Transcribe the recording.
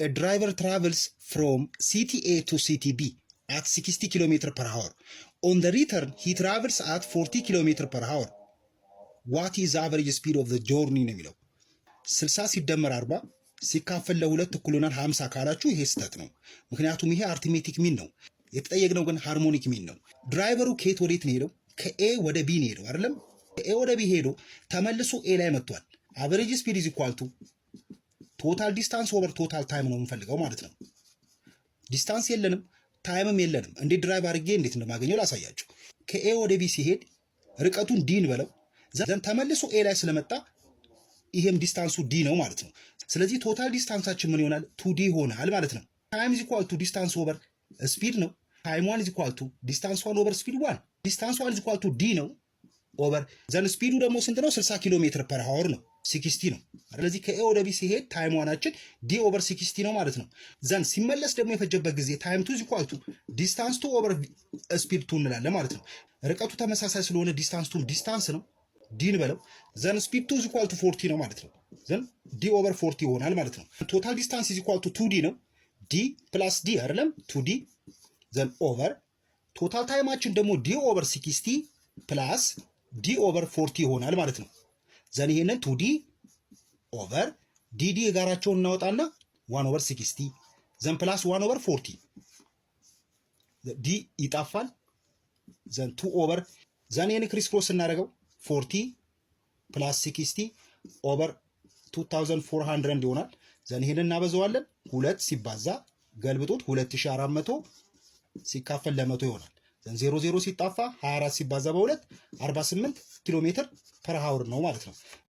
A driver travels from city A to city B at 60 kilometer per hour. On the return, he travels at 40 kilometer per hour. What is average speed of the journey ነው የሚለው። 60 ሲደመር 40 ሲካፈል ለሁለት እኩል ይሆናል 50 ካላችሁ ይሄ ስህተት ነው። ምክንያቱም ይሄ arithmetic mean ነው። የተጠየቅነው ግን harmonic mean ነው። Driver ኡ ከየት ወዴት ነው የሄደው? ከ A ወደ B ነው የሄደው አይደለም? ከ A ወደ B ሄዶ ተመልሶ A ላይ መጥቷል። Average speed is equal to total distance over total time ነው የምንፈልገው ማለት ነው። Distance የለንም፣ time ም የለንም። እንዴት derive አድርጌ እንዴት እንደማገኘው ላሳያችሁ። ከ A ወደ B ሲሄድ ርቀቱን D እንበለው፣ then ተመልሶ A ላይ ስለመጣ ይሄም distance ኡ D ነው ማለት ነው። ስለዚህ total distance ኣችን ምን ይሆናል? Two D ይሆናል ማለት ነው። Time is equal to distance over speed ነው። Time one is equal to distance one over speed one። Distance one is equal to D ነው over then speed ኡ ደግሞ ስንት ነው? 60 kilometer per hour ነው። 60 ነው። ስለዚህ ከ A ወደ B ሲሄድ time one ኣችን D over 60 ነው ማለት ነው። Then ሲመለስ ደግሞ የፈጀበት ጊዜ time two is equal to distance two over speed two እንላለን ማለት ነው። ርቀቱ ተመሳሳይ ስለሆነ distance two distance ነው፣ D እንበለው። Then speed two is equal to 40 ነው ማለት ነው። Then D over 40 ይሆናል ማለት ነው። Total distance is equal to two D ነው። D plus D አይደለም፣ two D then over total time ኣችን ደግሞ D over 60 plus D over 40 ይሆናል ማለት ነው። Then ይሄንን two D over D D የጋራቸውን እናወጣና one over 60 then plus one over 40፣ D ይጣፋል። Then two over then ይህን crisscross ስናደርገው 40 plus 60 over 2400 ይሆናል። Then ይሄንን እናበዛዋለን። ሁለት ሲባዛ ገልብጡት 2400 ሲካፈል ለመቶ ይሆናል። Then 0 0 ሲጣፋ 24 ሲባዛ በሁለት 48 kilometer per hour ነው ማለት ነው።